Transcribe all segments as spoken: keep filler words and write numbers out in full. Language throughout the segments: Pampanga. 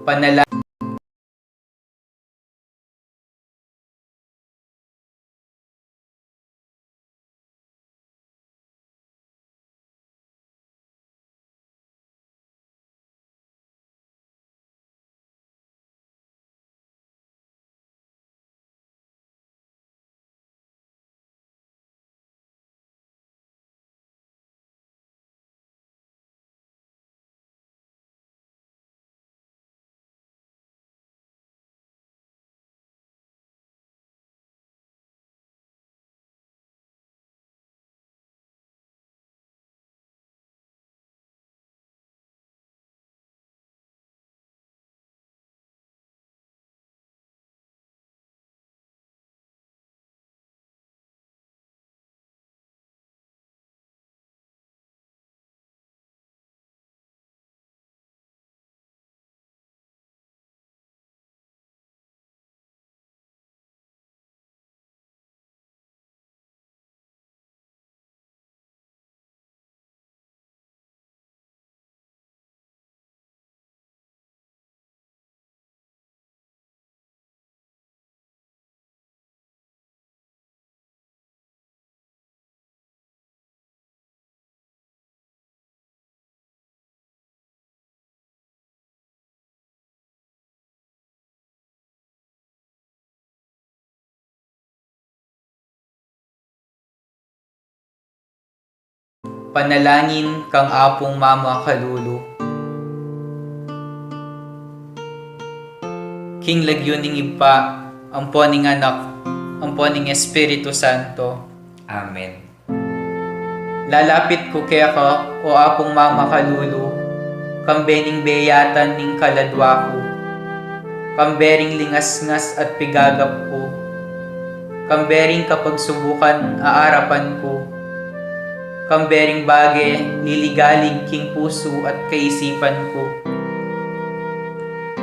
Panalangin. Panalangin kang Apung Mama Kalulu. King lagyu ning Ibpa, ampo ning Anak, ampo ning Espiritu Santo. Amen. Lalapit ku keka, o Apung Mama Kalulu, kambe ning beyatan ning kaladwa ku, kambe ring lingasngas at pigagap ku, kambe ring kapagsubukan a arapan ku, kambe ring bage liligalig king pusu at kaisipan ku,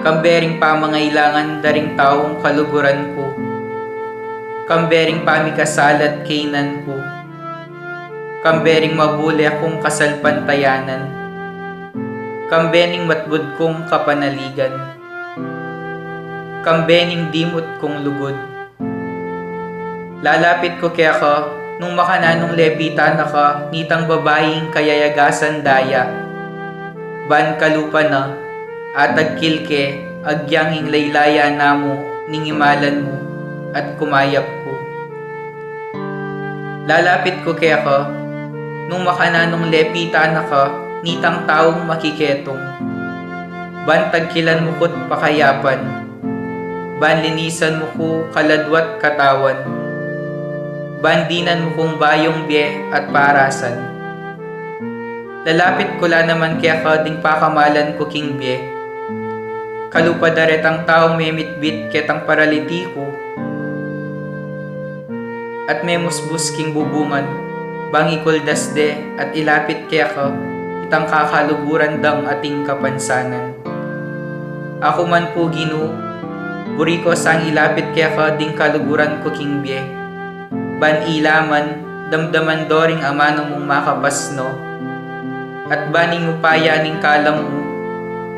kambe ring pamangailangan da ring taung kaluguran ku, kambe ring pamikasala at kaynan ku, kambe ring mabule kung kasalpantayanan, kambe ning matbud kung kapanaligan, kambe ning dimut kung lugud. Lalapit ku keka, nung makananung lepitan na ka nitang babaing kayayagasan daya. Ban kalupa na, atagkil ke, agyang ing laylayan na mu ning imalan mu, at kumayap ku. Lalapit ku keka, nung makananung lepitan na ka nitang taung makiketung. Ban tagkilan mu ku't pakayapan, ban linisan mu ku kaladwa't katawan, ban dinan mu kung bayung bie at parasan. Lalapit ku la naman keka ding pakamalan ku king bie. Kalupa da retang taung memitbit ketang paralitiku at memusbus king bubungan, bang ikuldas de at ilapit keka itang kakaluguran dang ating kapansanan. Aku man pu, Ginu, buri ku sang ilapit keka ding kaluguran ku king bie. Ban ila man, damdaman do ring amanu mung makapasnu. At ban ing upaya ning kalam mu,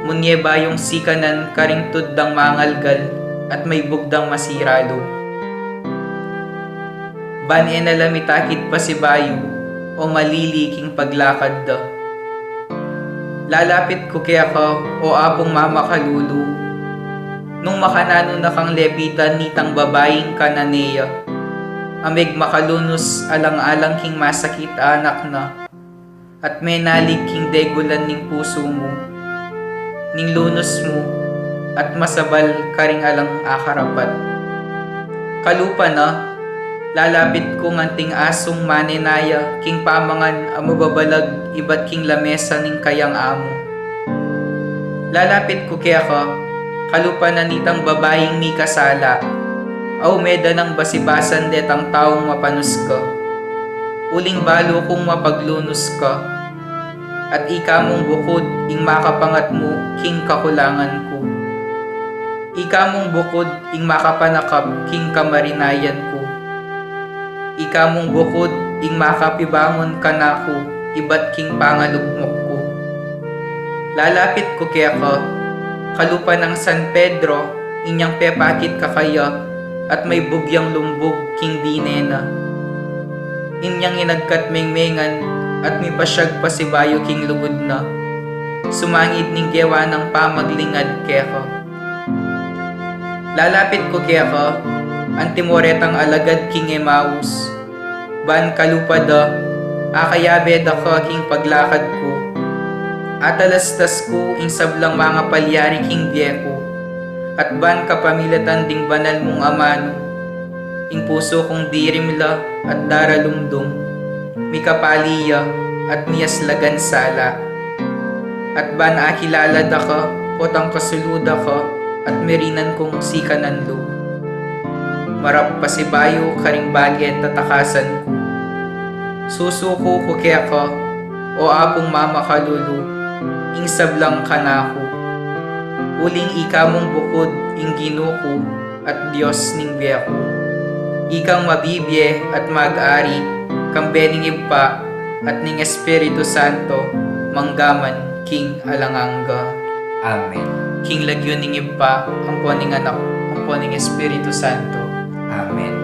munye bayung sikanan karing tuddang mangalgal at maibug dang masiralu. Ban e na la mitakit pasibayu o malili king paglakad da. Lalapit ku keka, o Apung Mama Kalulu, nung makananu na kang lepitan nitang babaing Cananea, a megmakalunus alang-alang king masakit a anak na, at menalig king degulan ning pusu mu, ning lunus mu, at masabal karing alang akarapat. Kalupa na, lalapit kung anting asung manenaya king pamangan a mababalag ibat king lamesa ning kayang amu. Lalapit ku keka, kalupa na nitang babaing mikasala, a ume da nang basibasan detang taung mapanus ka. Uling balu kung mapaglunus ka, at ika mung bukud ing makapangatmu king kakulangan ku. Ika mung bukud ing makapanakap king kamarinayan ku. Ika mung bukud ing makapibangun kanaku ibat king pangalugmok ku. Lalapit ku keka, Kalupa nang San Pedro, inyang pepakit kakaya, at maybug yang lumbug king bine na. Inyang inagkat mengmengan, at mipasyag pasibayu king lugud na. Sumangid ning gewa nang pamaglingad keka. Lalapit ku keka, antimo retang alagad king Emaus. Ban kalupa da, akayabe da ka king paglakad ku. Atalastas ku ing sablang mangapalyari king bie ku, at ban kapamilatan ding banal mung amanu, ing pusu kung dirimla at daralumdum, mikapali ya at miyaslagan sala. At ban akilala da ka, potang kasulu da ka, at mirinan kung sikanan lub. Marap pasibayu karing bage tatakasan ku. Susuku ku keka, o Apung mamakalulu, ing sablang kanaku. Uling ika mung bukud ing Ginu ku, at Dios ning bie ku. Ikang mabibie at mag-ari, kambe ning Ibpa, at ning Espiritu Santo, manggaman king alang angga. Amen. King lagyu ning Ibpa, ampo ning Anak, ampo ning Espiritu Santo. Amen.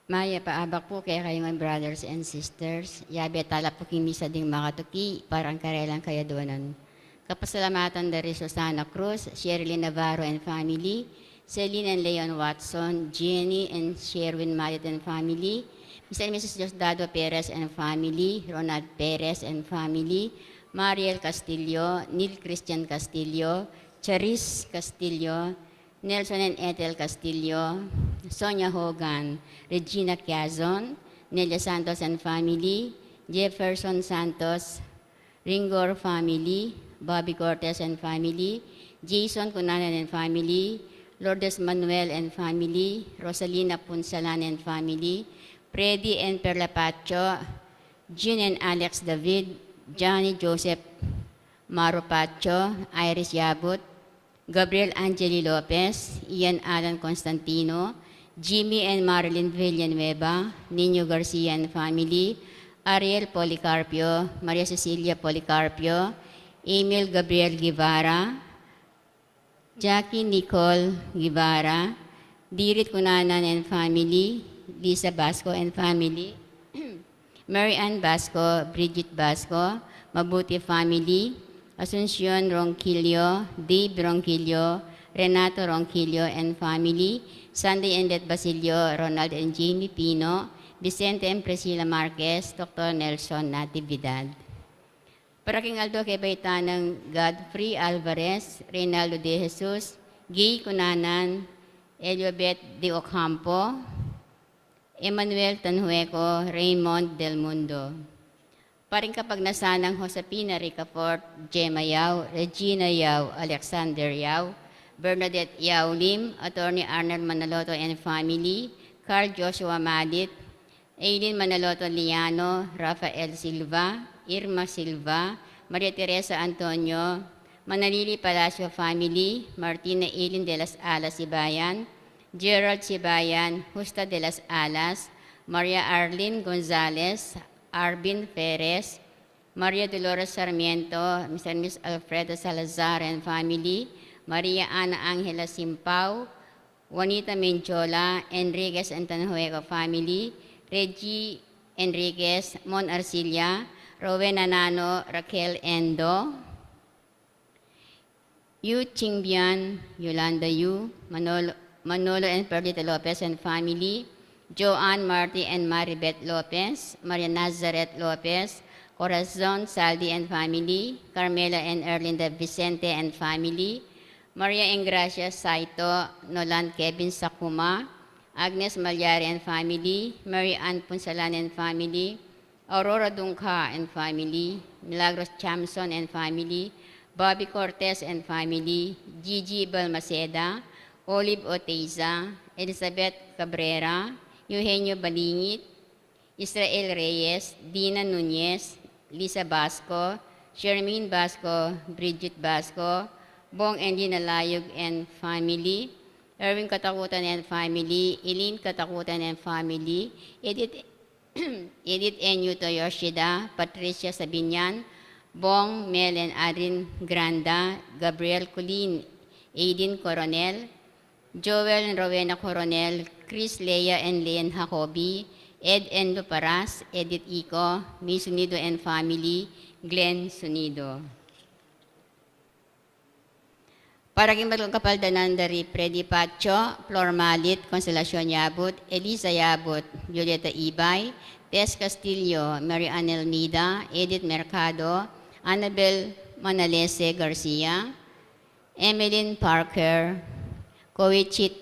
Mayap a abak pu kekayu ngan, brothers and sisters. Yabe tala pu king misa ding makatuki para king karelang kayadwanan. Kapasalamatan da ri Susana Cruz, Sherilyn Navarro and family, Celine and Leon Watson, Jenny and Sherwin Malit and family, Mister and Missus Diosdado Perez and family, Ronald Perez and family, Mariel Castillo, Neil Christian Castillo, Charis Castillo, Nelson and Ethel Castillo, Sonia Hogan, Regina Quiazon, Nelia Santos and family, Jefferson Santos, Ringor family, Bobby Cortez and family, Jason Cunanan and family, Lourdes Manuel and family, Rosalina Punsalan and family, Freddy and Perla Pacho, Jean and Alex David, Johnny Joseph Maru Pacho, Iris Yabut, Gabriel Angeli Lopez, Ian Alan Constantino, Jimmy and Marilyn Villanueva, Nino Garcia and family, Ariel Policarpio, Maria Cecilia Policarpio, Emil Gabriel Guevara, Jackie Nicole Guevara, Dirit Cunanan and family, Lisa Basco and family, Mary Ann Basco, Bridget Basco, Mabuti family, Asuncion Ronquillo, Dave Ronquillo, Renato Ronquillo and family, Sandy and Beth Basilio, Ronald and Jamie Pino, Vicente and Priscilla Marquez, Doctor Nelson Natividad. Para king aldo ke baitan nang Godfrey Alvarez, Reynaldo de Jesus, Gay Cunanan, Eliobet de Ocampo, Emmanuel Tanhueco, Raymond Del Mundo. Para king kapagnasan nang Josefina Ricafort, Gemma Yao, Regina Yao, Alexander Yao, Bernadette Yao Lim, Attorney Arnel Manaloto and family, Carl Joshua Madit, Aileen Manaloto Liano, Rafael Silva, Irma Silva, Maria Teresa Antonio, Manalili Palacio family, Martina Aileen de las Alas Sibayan, Gerald Sibayan, Justa de las Alas, Maria Arlene Gonzalez, Arvin Perez, Maria Dolores Sarmiento, Mister and Miss Alfredo Salazar and family, Maria Ana Angela Simpao, Juanita Menjola, Enriquez and Tanhueco family, Reggie Enriquez, Mon Arcilla, Rowena Nano, Raquel Endo, Yu Chingbian, Yolanda Yu, Manolo, Manolo and Perlita Lopez and family, Joanne, Marty and Maribeth Lopez, Maria Nazareth Lopez, Corazon Saldi and family, Carmela and Erlinda Vicente and family, Maria Engracia Saito, Nolan Kevin Sakuma, Agnes Malyari and family, Mary Ann Punsalan and family, Aurora Dungca and family, Milagros Chamson and family, Bobby Cortez and family, Gigi Balmaceda, Olive Oteiza, Elizabeth Cabrera, Eugenio Balingit, Israel Reyes, Dina Nunez, Lisa Basco, Shermaine Basco, Bridget Basco, Bong and Lina Layug and family, Erwin Katakutan and family, Eileen Katakutan and family, Edith, Edith and Yuto Yoshida, Patricia Sabinian, Bong, Mel and Adrian Granda, Gabriel Culin, Aiden Coronel, Joel and Rowena Coronel, Chris, Leah and Leon Jacobi, Ed and Luparas, Edith Ico, May Sunido and family, Glenn Sunido. Para king magkapaldanan da ri Freddy Pacho, Flor Malit, Consolacion Yabut, Eliza Yabut, Violeta Ibay, Tess Castillo, Mary Ann Elmida, Edith Mercado, Annabel Manalese Garcia, Emeline Parker, Koichi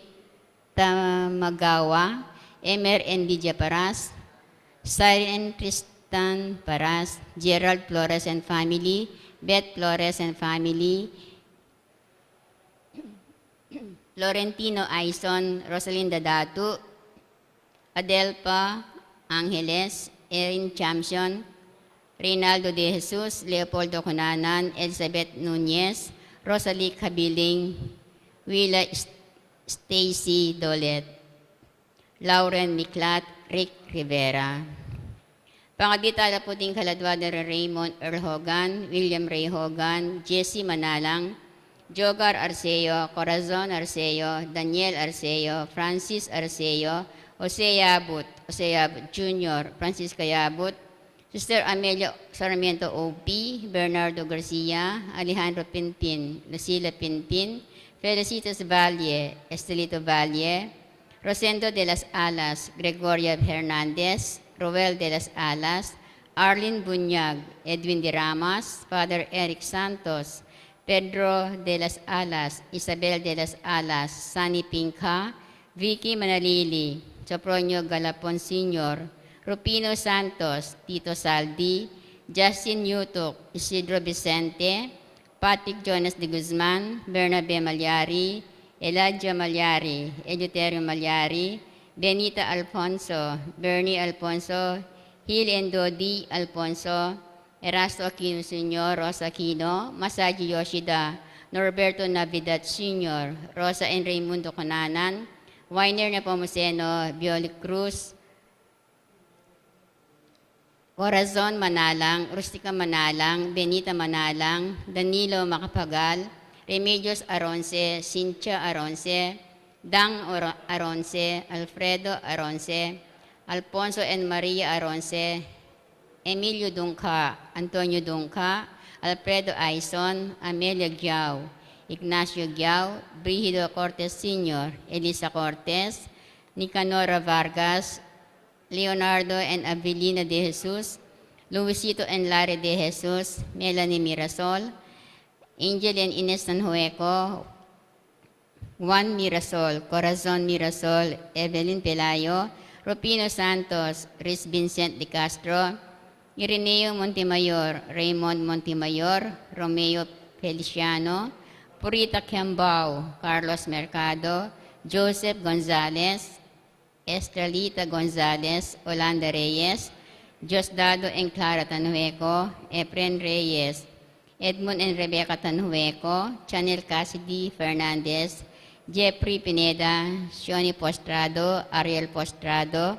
Tamagawa, Emer and Lydia Paras, Siren and Tristan Paras, Gerald Flores and family, Beth Flores and family, Florentino Aison, Rosalinda Datu, Adelpa Angeles, Erin Champion, Reynaldo de Jesus, Leopoldo Cunanan, Elizabeth Nunez, Rosalie Cabiling, Willa Stacy Dolet, Lauren Miklat, Rick Rivera. Pangadi tala pu ding kaladwa da ri Raymond Earl Hogan, William Ray Hogan, Jesse Manalang, Jogar Arceo, Corazon Arceo, Daniel Arceo, Francis Arceo, Jose Yabut, Jose Yabut Junior, Francisca Yabut, Sister Amelia Sarmiento O P, Bernardo Garcia, Alejandro Pinpin, Lucila Pinpin, Felicitas Valle, Estelito Valle, Rosendo de las Alas, Gregoria Hernandez, Roel de las Alas, Arlene Bunyag, Edwin de Ramas, Father Eric Santos, Pedro de las Alas, Isabel de las Alas, Sunny Pinca, Vicky Manalili, Sopronio Galapon Senior, Rufino Santos, Tito Saldi, Justin Yutuk, Isidro Vicente, Patrick Jonas de Guzman, Bernabe Malyari, Elijah Malyari, Eleuterio Malyari, Benita Alfonso, Bernie Alfonso, Hil and Dodi Alfonso, Erasto Aquino Senior, Rosa Aquino, Masaji Yoshida, Norberto Navidad Senior, Rosa and Raimundo Cunanan, Winer Nepomuceno, Violi Cruz, Corazon Manalang, Rustica Manalang, Benita Manalang, Danilo Macapagal, Remedios Aronce, Cynthia Aronce, Dang Oro-, Aronce, Alfredo Aronce, Alfonso and Maria Aronce, Emilio Dungca, Antonio Dungca, Alfredo Aison, Amelia Giao, Ignacio Giao, Brigido Cortes Senior, Elisa Cortes, Nicanora Vargas, Leonardo and Avelina de Jesus, Luisito and Larry de Jesus, Melanie Mirasol, Angel and Ines Tanhueco, Juan Mirasol, Corazon Mirasol, Evelyn Pelayo, Rufino Santos, Riz Vincent de Castro, Ireneo Montemayor, Raymond Montemayor, Romeo Feliciano, Purita Kiambao, Carlos Mercado, Joseph Gonzalez, Estrelita Gonzalez, Olanda Reyes, Diosdado and Clara Tanhueco, Efren Reyes, Edmund and Rebecca Tanhueco, Chanel Cassidy Fernandez, Jeffrey Pineda, Sione Postrado, Ariel Postrado,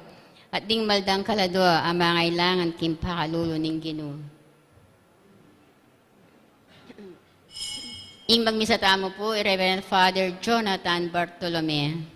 at ding maldang kaladua a mangailangan king pakalulu ning Ginu. Ing magmisa tamu pu i Reverend Father Jonathan Bartolome.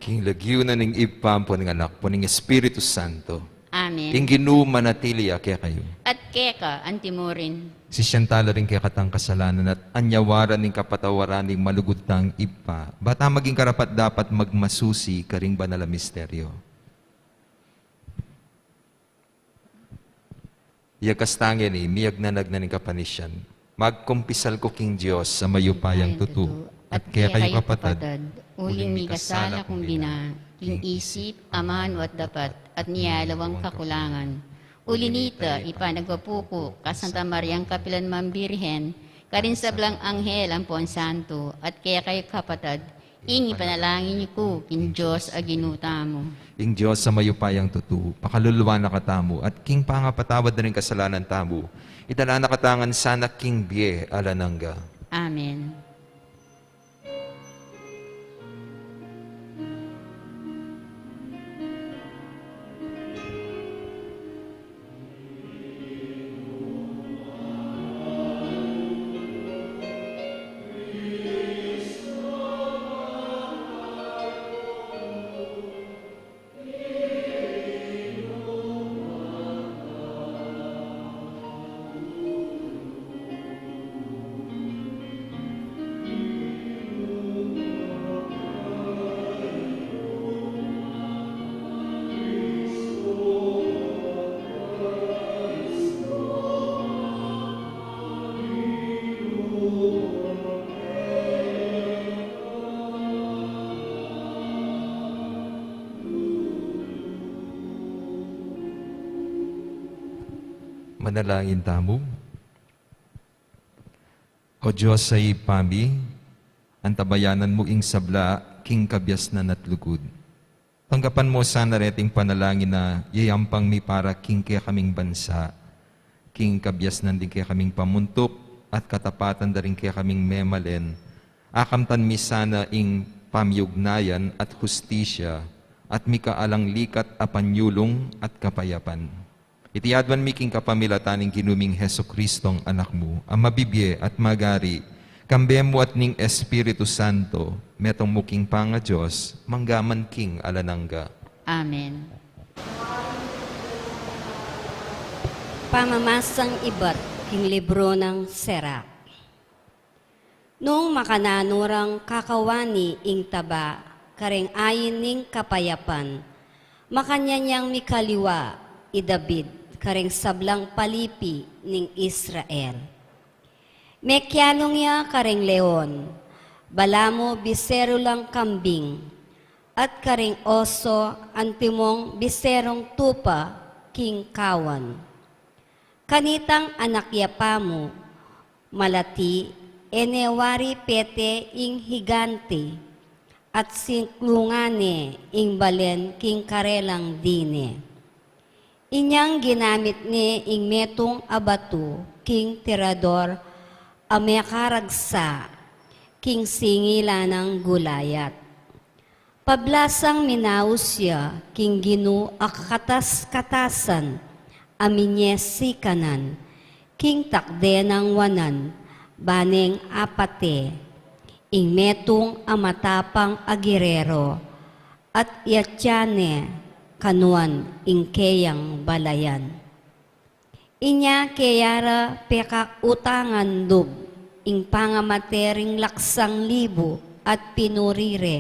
King lagyu na ning Ibpa, ampo ning Anak, ampo ning Espiritu Santo. Amen. Ing Ginu manatili ya kekayu. At keka antimurin. Sisian tala ring kekatang kasalanan at anyawaran ning kapatawaran ning malugud tang Ibpa, ba ta maging karapat-dapat magmasusi karing banal a misteryo. Yakas tang ini, miyagnanag na ning kapanisian. Magkumpisal ku king Dios a mayupayang tutu, at kekayu kapatad, uling mikasala kung bina, king isip, amanu at dapat, at nia alawang kakulangan. Uli nita, ipanagpapu ku ka Santa Mariang kapilan man Birhen, karing sablang anghel ampon santo, at kekayu kapatad, ing ipanalangin yu ku king Dios a Ginu tamu. Ing Dios a mayupayang tutu, pakaluluan na katamu, at king pangapatawad na ring kasalanan tamu, idala na katamu ngan sana king bie alang angga. Amen. Panalangin tamu. O Dios a Ibpa mi, antabayanan mu ing sabla king kabiasnan at lugud. Tanggapan mu sana reting panalangin a yayampang mi para king kekaming bansa, king kabiasnan ding kekaming pamuntuk, at katapatan da ring kekaming memalen, akamtan mi sana ing pamiugnayan at hustisya, at mikaalang likat a panyulung at kapayapan. Iti aduan mi king kapamilatan ning Ginu ming Jesucristong Anak mu, a mabibie at magari, kambe mu at ning Espiritu Santo, metung mu king pangaDios, mangga man king alang angga. Amen. Pamamasang ibat king libru nang Sirach. Nung makananu rang kakawani ing taba kareng ain ning kapayapan, makanyan yang mikaliwa i David kareng sablang palipi ning Israel. Mekialung ya kareng leon, balamu biseru lang kambing, at kareng oso antimong biserung tupa king kawan. Kanitang anak ya pamu, malati, e ne wari pete ing higante, at siklungan ne ing balen king karelang dine. Inyang ginamit ne ing metung a batu king tirador a mekaragsa king singilan nang Goliat. Pablasang minaus ya king Ginu a kakatas-katasan a minyesikanan king takde nang wanan, ba neng apate ing metung a matapang a gerero, at iatyan ne kanuan ing keyang balayan. Inya keya ra pekautangan lub ing pangamate ring laksang libu at pinuri re,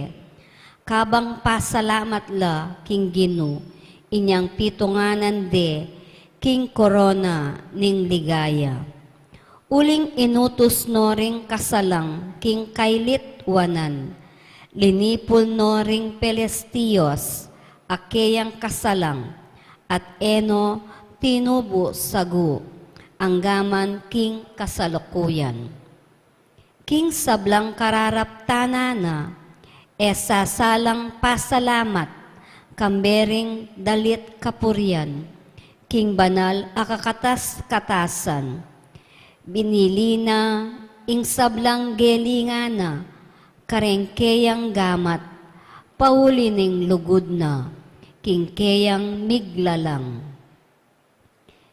kabang pasalamat la king Ginu, inyang pitunganan de king korona ning ligaya. Uling inutus no ring kasalang king kailit wanan, linipul no ring Pelistios a keyang kasalang, at e no tinubu sagu anggaman king kasalukuyan. King sablang kararaptanan na, e sasalang pasalamat kambe ring dalit kapurian king banal a kakatas-katasan. Binili na ing sablang gelingan na kareng keyang gamat, pauli ning lugud na king keyang miglalang.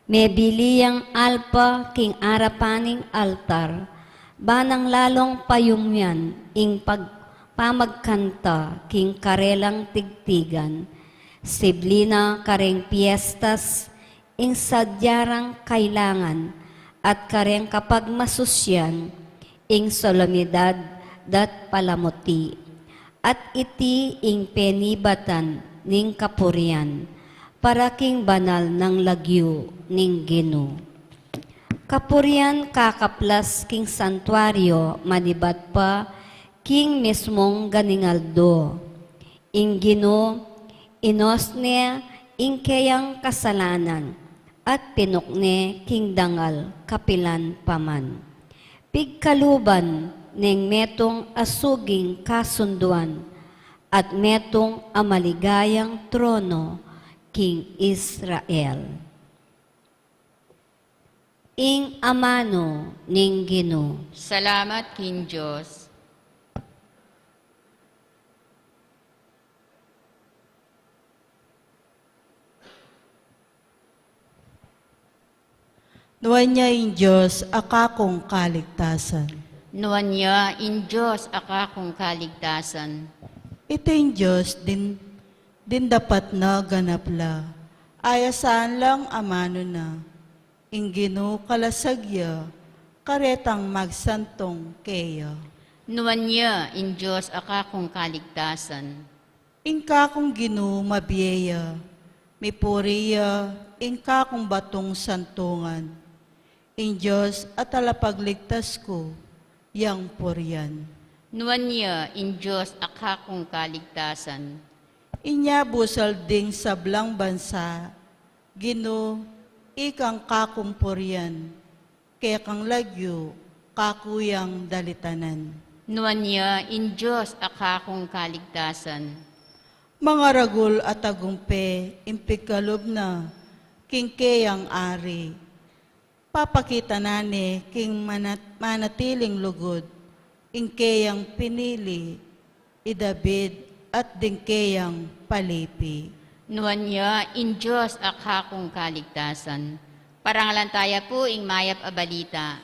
Mebili yang alpa king arapan ning altar, ba nang lalung payumyan ing pag-, pamagkanta king karelang tigtigan, sibli na kareng piestas ing sadya rang kailangan, at kareng kapagmasusyan ing solemnidad dat palamuti. At iti ing penibatan ning kapurian para king banal nang lagyu ning Ginu. Kapurian kakaplas king santuario manibat pa king mismung ganingaldo. Ing Ginu, inos ne ing keyang kasalanan, at pinukne king dangal kapilan pa man. Pigkaluban neng metung a suging kasunduan, at metung a maligayang trono king Israel. Ing amanu ning Ginu. Salamat king Dios. Nuan ya ing Dios a kakung kaligtasan. Nuan ya ing Dios a kakung kaligtasan. Iti ing Dios din, din dapat na ganap la. Ayasan lang amanu na. Ing Ginu kalasag ya, karetang magsantung keya. Nuan ya ing Dios a kakung kaligtasan. Ing kakung Ginu mabie ya, mipuri ya ing kakung batung santungan. Ing Dios a talapagligtas ku, yang purian. Nuan ya ing Dios a kakung kaligtasan. Inya busal ding sablang bansa, Ginu, Ikang kakung purian, kekang lagyu, kaku yang dalitanan. Nuan ya ing Dios a kakung kaligtasan. Mangaragul a tagumpe ing pigkalub na king keyang ari. Papakita na ne king manat-, manatiling lugud ing keyang pinili, i David at ding keyang palipi. Nuan ya ing Dios a kakung kaligtasan. Parangalan taya pu ing mayap a balita.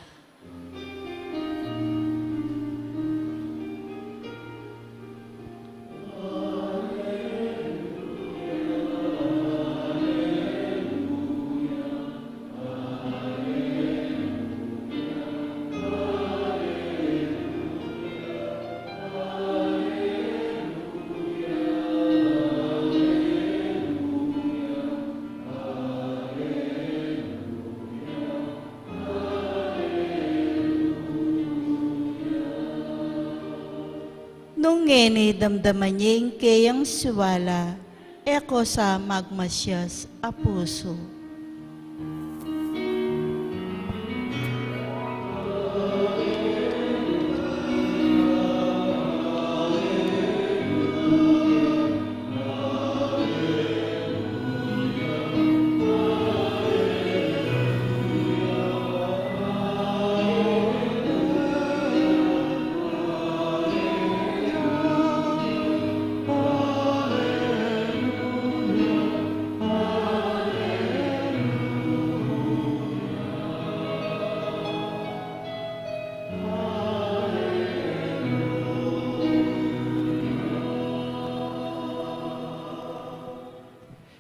Nung ngeni damdaman ye ing keyang siwala, e ko sa magmasias a pusu.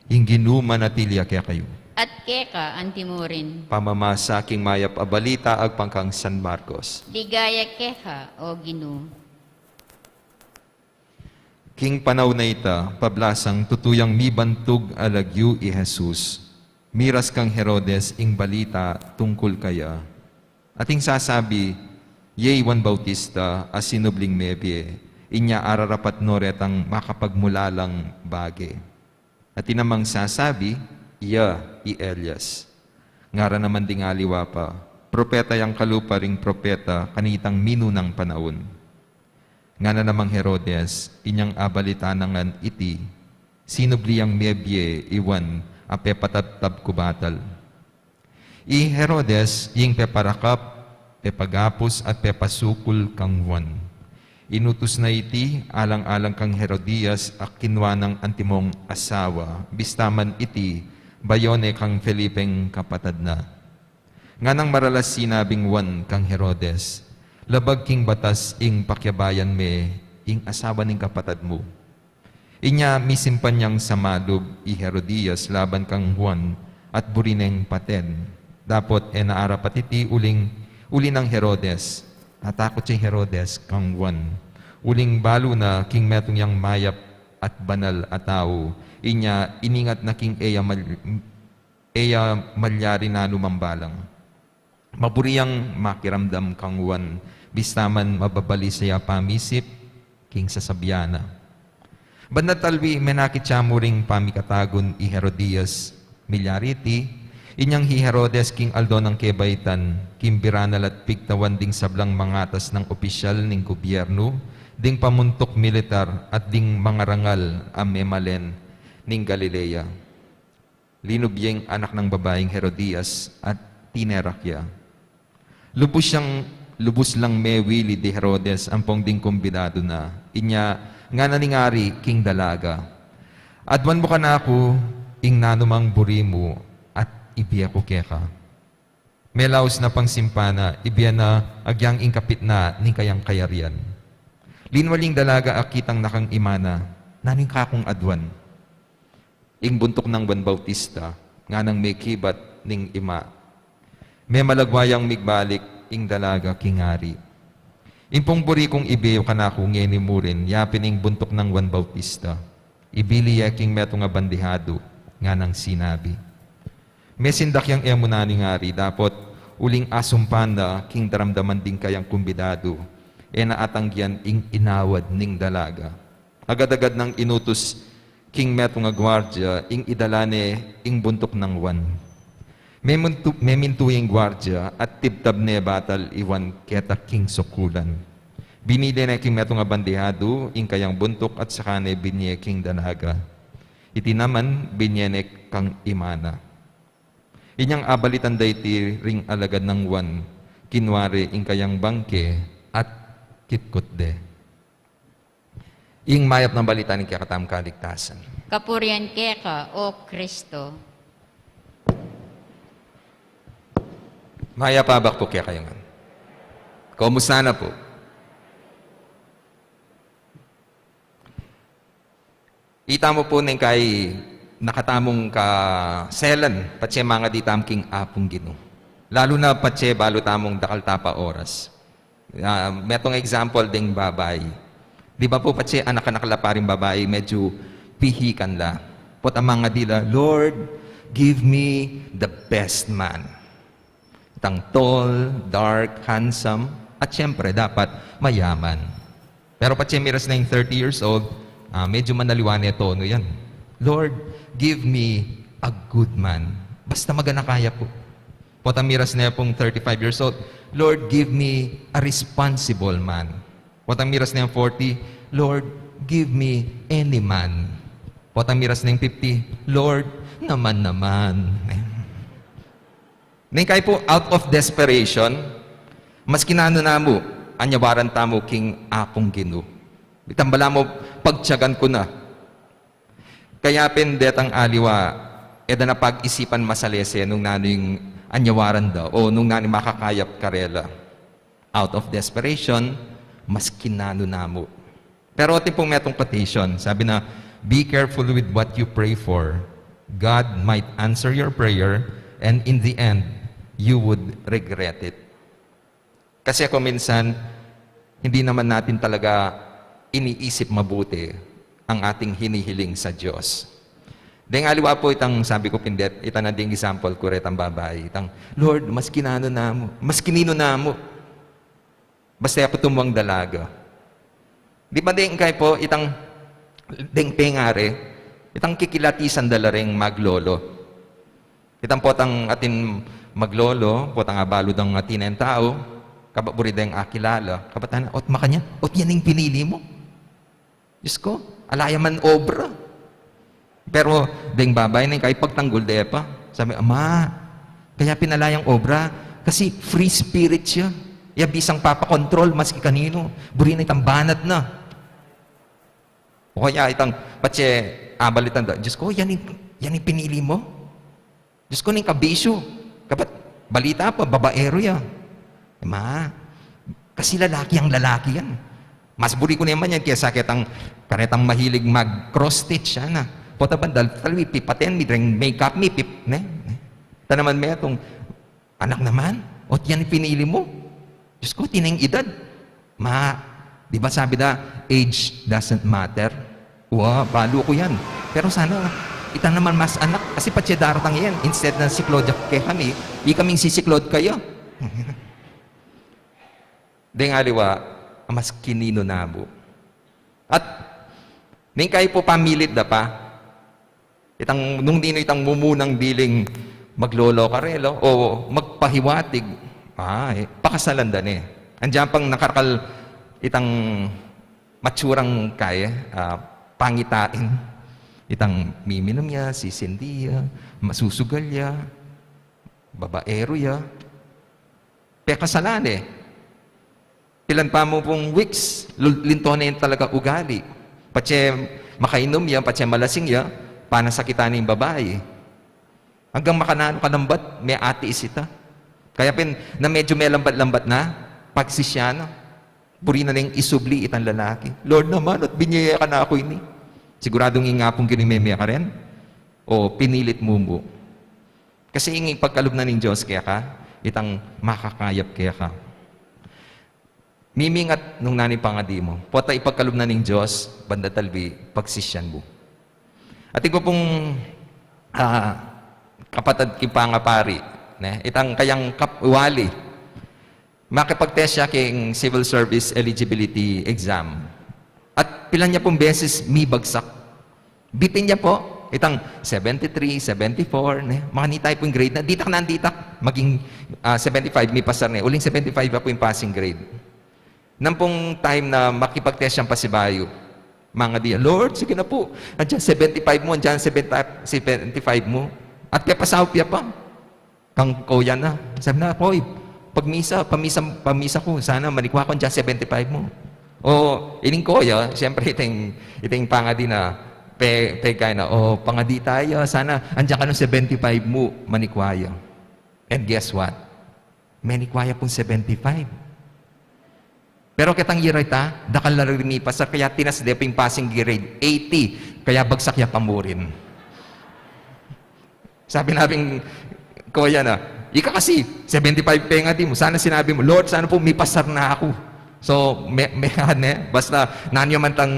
Ing Ginu manatili ya kekayu. At keka antimurin. Pamamasa king mayap a balita agpang kang San Marcos. Ligaya keka, O Ginu. King panaun na ita, pablasang tutu yang mibantug a lagyu i Jesus, miras kang Herodes ing balita tungkul kaya. At ing sasabi, iya i Juan Bautista a sinubling mebie, inya ararapat no retang makapagmulalang bage. At ing namang sasabi, iya i Elias. Ngara naman ding aliwa pa, propeta yang kalupa ring propeta kanitang minunang panaun. Ngana namang Herodes, inyang abalita na ngan iti, sinubli yang mebie i Juan a pepatabtab ku batal. I Herodes ing peparakap, pepagapus, at pepasukul kang Juan. Inutus na iti alang-alang kang Herodias a kinua nang antimong asawa, bista man iti bayu ne kang Felipeng kapatad na. Nganang maralas sinabing Juan kang Herodes, labag king batas ing pakiabayan me ing asawa ning kapatad mu. Inya misimpan yang samalub i Herodias laban kang Juan at buri neng paten. Dapot e na arapat iti uling uli nang Herodes. Natakut ya i Herodes kang Juan. Uling balu na king metung yang mayap at banal a tau. Inya iningat na king e ya mal-, e ya malyari nanumang balang. Maburi yang makiramdam kang Juan, bista man mababalisa ya pamisip king sasabian na. Banat alwi menakit ya mu ring pamikatagun i Herodias. Milyari iti, inyang hi Herodes king aldo nang kebaitan, king biranal at pigtawan ding sablang mangatas nang opisyal ning gubyernu, ding pamuntuk militar at ding mangarangal a memalen ning Galilea. Linub ya ing anak nang babaing Herodias at tinerak ya. Lubus yang, lubus lang mewilid i Herodes ampong ding kumbidadu na. Inya ngana ning ari king dalaga, aduan mu kanaku ing nanumang buri mu at ibie ku keka. Melaus na pang simpan na, ibie na agyang ing kapit na ning kayang kayarian. Linwal ing dalaga a kitang na kang ima na, nanu ing kakung aduan? Ing buntuk nang Juan Bautista, nganang mekibat ning ima. Memalagwa yang migbalik ing dalaga king ari. Ing pung buri kung ibie yu kanaku ngeni murin, yapin ing buntuk nang Juan Bautista. Ibili ye king metung a bandihadu, nganang sinabi. Mesindak yang e mu na ning ari, dapot uling asumpan da king daramdaman ding kayang kumbidadu, e na atanggian ing inawad ning dalaga. Agad-agad nang inutus king metung a guardia ing idala ne ing buntuk nang Juan. Memintu, memintu ing guardia at tibtab ne batal iwan keta king sukulan. Binye ne king metung a bandihadu ing kayang buntuk at saka ne binye king dalaga. Iti naman binye ne kang imana. Inyang abalitan da iti ring alagad nang Juan, kinua re ing kayang bangke at kitkut de. Ing mayap nang balita ning kekatamung kaligtasan. Kapurian keka, O Kristo. Mayap a abak pu kekayu ngan. Kumusta na pu? Ita mu pu neng kai nakatamung kaselan, patse mangadi tamu king Apung Ginu. Lalu na patse balu tamung dakal ta pa oras. Ah, metung example deng babai. Di ba pu patse anak-anak la pa ring babai, medyu pihikan la. Potang mangadi la, "Lord, give me the best man." Itang tall, dark, handsome, at siyempre dapat mayaman. Pero patse miras neng thirty years old, ah, medyu manaliwa ne tono yan. "Lord, give me a good man." Basta magana kaya pu. Potang miras ne pung thirty-five years old, "Lord, give me a responsible man." Potang miras neng forty, "Lord, give me any man." Potang miras neng fifty, "Lord, naman naman." Neng kai pu out of desperation, maski nanu namu, anyawaran tamu king Apung Ginu. Itang balamu, pagtiyagan ku na. Kaya pin detang aliwa, e da na pag-isipan masalese nung nanu ing anyawaran da o nung nanu ing makakayap karela. Out of desperation, maski nanu namu. Pero atin pung metung quotation, sabi na, "Be careful with what you pray for. God might answer your prayer, and in the end, you would regret it." Kasi kung minsan, hindi naman natin talaga iniisip mabuti ang ating hinihiling sa Diyos. Deng aliwa pu itang sabi ku pin det, ita na ding example ku retang babai. Itang, "Lord, maski nanu namu, maski ninu namu. Basta e ku tumuwang dalaga." Di ba deng kai pu, itang, deng pengari, itang kikilatisan da la reng maglolo. Itang potang atin maglolo, potang abalu dang atin ing tau, kabat buri deng akilala, kabat na, "Ot makanyan, ot yan ing pinili mu?" Diyos ko, ala ya man obra. Pero deng babai neng kai pagtanggul de pa. Sabi, "Ama, kaya pin ala yang obra, kasi free spirit ya. Ya bisang papakontrol maski kaninu. Buri na itang banat na." O kaya itang patse abalitan da, "Diyos ko, yan ing, yan ing pinili mu?" Diyos ko, ning kabisyu. Kabat balita pa, babaero ya. Ma, kasi lalaki yang lalaki yan. Mas buri ku naman yan kesa ketang, karetang mahilig mag-cross stitch, ana. Pota bandal, talwi, pipaten mi, dring makeup mi, pip, ne? Ne? Ta naman metung, "Anak naman, ot yan pinili mu?" Diyos ko, tineng edad. Ma, di ba sabi da, "Age doesn't matter"? Wa, balu ku yan. Pero sana, ita naman mas anak, kasi patse daratang yan, instead na siklaud ya kekami, ikaming sisiklaud kaya. Deng aliwa, maski ninu namu. At, neng kai pu pamilit da pa, itang, nung ninu itang mumunang biling maglolo karela o magpahiwatig, ay, pakasalan da ne. Andiyan pang nakarakal itang matsurang kai, ah, pangitain. Itang miminum ya, sisindi ya, masusugal ya, babaero ya. Pekasalan e. Pilan pa mu pung weeks, lu-, linto ne talaga ugali. Patse makainum ya, patse malasing ya, panasakitan ne ing babai. Anggang makananu kalambat, me-atiis ita. Kaya pin, na medyu melambat-lambat na, pagsisya na. Buri na neng isubli itang lalaki. "Lord naman, ot binye ya kanaku ini?" Siguradung ing Apung Ginu meme karen? O pinilit mu mu? Kasi ing ipagkalub na ning Diyos keka, itang makakayap keka. Mimingat nung nanu ing pangadi mu. Pota ipagkalub na ning Diyos, banda talwi, pagsisyan mu. Atin ku pung, ah, kapatad king pangapari, ne? Itang kayang kap-, wali. Makipag-test ya king civil service eligibility exam. At pilan ya pung beses mibagsak. Bitin ya pu, Itang seventy-three, seventy-four, ne? Makanita pu ing grade na, ditak na, ditak. Maging, ah, seventy-five, mipasar ne. Uling seventy-five aku ing passing grade. Nang pung time na makipag-test yang pasibayu, mangadi, "Lord, sige na pu. Andiyan seventy-five mu, andiyan seventy-five, seventy-five mu." At pepasaup ya pa. Kang kuya na. Sabi na, "Koy, pagmisa, pamisa, pamisa ku. Sana manikwa ku andiyan seventy-five mu." O, ining kuya, siyempre, iting, iting pangadi na, pe, pegkaya na, "O, pangadi taya, sana andiyan ka nung seventy-five mu, manikwa ya." And guess what? Menikwa ya pung seventy-five. Pero ketang yara ita, dakal la rin mipasar, kaya tinas de pu ing passing grade, eighty. Kaya bagsak ya pa murin. Sabi na ning kuya na, "Ika kasi, seventy-five pengadi mu. Sana sinabi mu, 'Lord, sana pu mipasar na aku.'" So, me, me, ne, basta nanu ya man itang,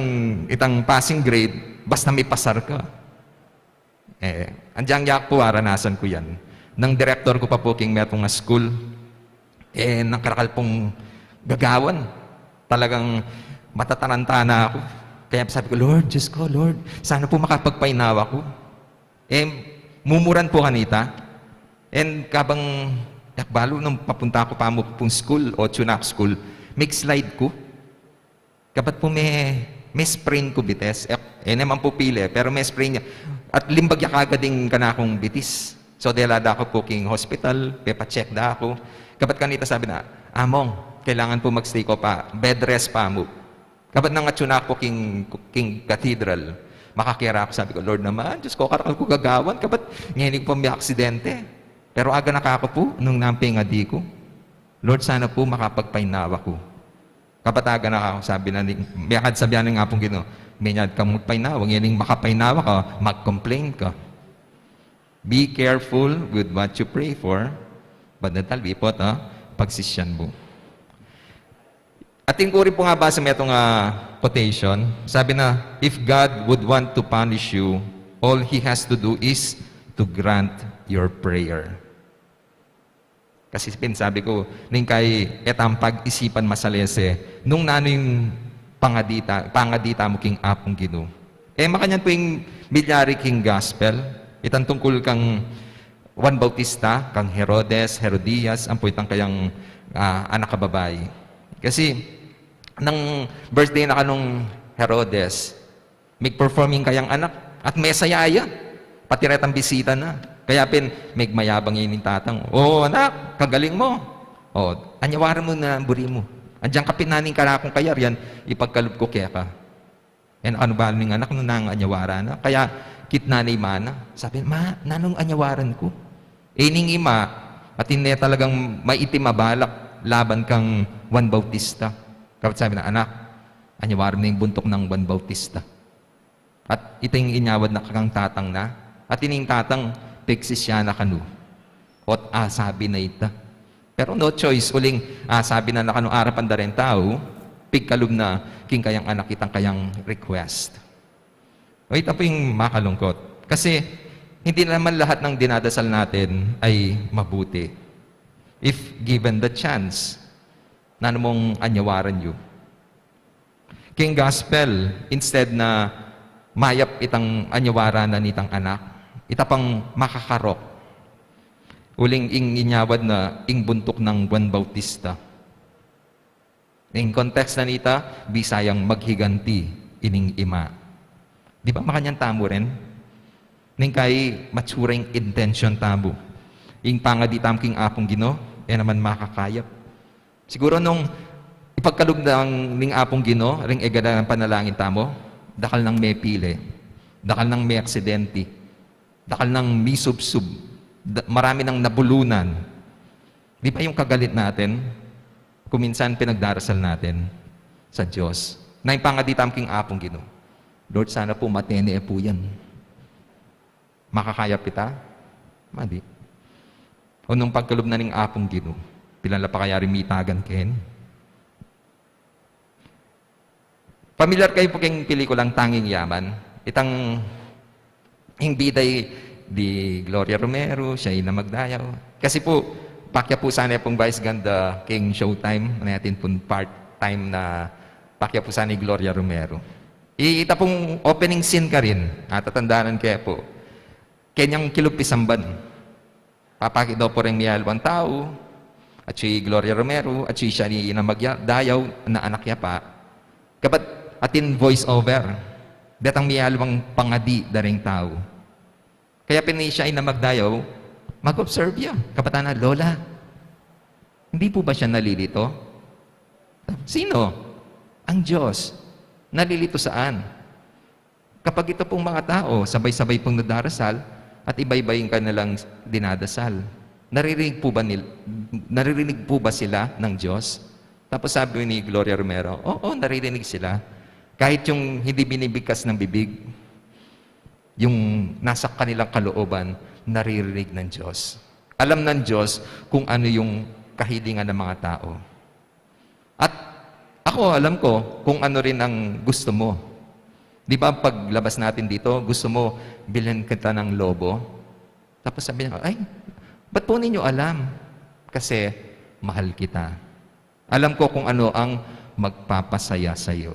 itang passing grade, basta mipasar ka. Eh, andiyan ya pu, aranasan ku yan. Nang direktor ku pa pu king metung a school, eh, nang karakal pung gagawan. Talagang matataranta na aku. Kaya sabi ku, "Lord, Diyos ku, Lord, sana pu makapagpainawa ku." Eh, mumuran pu kanita. And kabang, e ku balu nung papunta ku pa mu pung school o tune-up school, mig-slide ku. Kabat pu me, me-sprain ku bitis. E, e ne man pu pili, pero me-sprain ya. At limbag ya kagad ing kanakung bitis. So, dela da ku pu king hospital, pepa-check da ku. Kabat kanita sabi na, "Among, kailangan pu mag-stay ko pa, bed rest pa mu." Kabat nang atsu na ku king, king cathedral, makakera ku, sabi ku, "Lord naman, Diyos ku, karakal ku gagawan, kabat ngeni ku pa mi-aksidente." Pero aganaka ku pu, nung nanu pengadi ku, "Lord, sana pu makapagpainawa ku." Kabat aganaka ku, sabi na ning, mekad sabian ning Apung Ginu, "Menyad kang magpainawa, ngening makapainawa ka, mag-complain ka." Be careful with what you pray for, but natalbi pu, ha, pagsisian mu. Atin ku rin pung abasa metung a quotation, sabi na, "If God would want to punish you, all He has to do is to grant your prayer." Kasi pin, sabi ku, ning kai e tang pag-isipan masalese nung nanu ing pangadi ta, pangadi tamu king Apung Ginu. E makanyan pu ing milyari king gospel, itang tungkul kang Juan Bautista, kang Herodes, Herodias, ampo itang kayang, ah, anak a babai. Kasi, nang birthday na kanung Herodes, mig-perform ing kayang anak, at mesaya ya. Pati retang bisita na. Kaya pin, megmayabang ya ining tatang, "O anak, kagaling mu. O, anyawaran mu na buri mu. Andiyan ka pin nanu ing kanakung kayarian, ipagkalub ku keka." E na kanu balu ning anak nung nanu ing anyawaran na. Kaya kitnan ne ing ima na. Sabi, "Ma, nanung anyawaran ku?" E ining ima, atin ne talagang maitim a balak laban kang Juan Bautista. Kabat sabi na, "Anak, anyawaran mu na ing buntuk nang Juan Bautista." At iting inyawad na kang tatang na, at ining tatang, pegsisya na kanu. Ot asabi na ita. Pero no choice, uling asabi na na kanu arapan da reng tau, pigkalub na king kayang anak itang kayang request. O, ita pu ing makalungkot. Kasi, hindi naman lahat ng dinadasal natin ay mabuti. If given the chance, nanu mung anyawaran yu? King gospel, instead na mayap itang anyawaran na nitang anak, ita pang makakarok. Uling ing inyawad na ing buntuk nang Juan Bautista. Ing context na nita, bisayang maghiganti ining ima. Di ba makanyan tamu rin? Ning kai matsura ing intention tamu. Ing pangadi tamu king Apung Ginu, e naman makakayap. Siguro nung ipagkalub na ning Apung Ginu, ring egada nang panalangin tamu, dakal nang mepile, dakal nang meaksidenti, dakal nang misubsub, da-, marami nang nabulunan. Di ba yung kagalit natin, kuminsan pinagdarasal natin sa Diyos? Na ing pangadi tamu king Apung Ginu, "Lord, sana pu matene pu yan." Makakayap ita? Madi. O nung pagkalub na ning Apung Ginu, pilan la pa kaya ring mitagan keni? Pamilyar kayu pu king pelikulang Tanging Yaman? Itang ing bida i di Gloria Romero, siya i na magdayaw. Kasi pu, pakya pu sana pung Vice Ganda king Showtime, na atin pung part-time na pakya pu sana i Gloria Romero. Ita pung opening scene karin, atatandanan ke pu. Kenyang kilub pisamban. Papakit da pu reng miyaliwang tau, atyu i Gloria Romero, atyu i siya i inang magdayaw, na anak ya pa. Kapat atin voice over, detang miyaliwang pangadi da reng tau. Kaya pin i siya i inang magdayaw, mag-observe ya. Kapatan na, "Lola, hindi po ba siya nalilito?" "Sino?" "Ang Diyos." "Nalilito saan?" "Kapag ito pong mga tao, sabay-sabay pong nadarasal at iba-iba yung kanilang dinadasal, naririnig po ba nil-, naririnig po ba sila ng Diyos?" Tapos sabi ni Gloria Romero, "Oo, naririnig sila. Kahit yung hindi binibigkas ng bibig, yung nasa kanilang kalooban, naririnig ng Diyos. Alam ng Diyos kung ano yung kahilingan ng mga tao." At ako, alam ko kung ano rin ang gusto mo. Di ba, paglabas natin dito, gusto mo bilhin kita ng lobo? Tapos sabi niya, "Ay, ba't po ninyo alam?" "Kasi mahal kita. Alam ko kung ano ang magpapasaya sa'yo."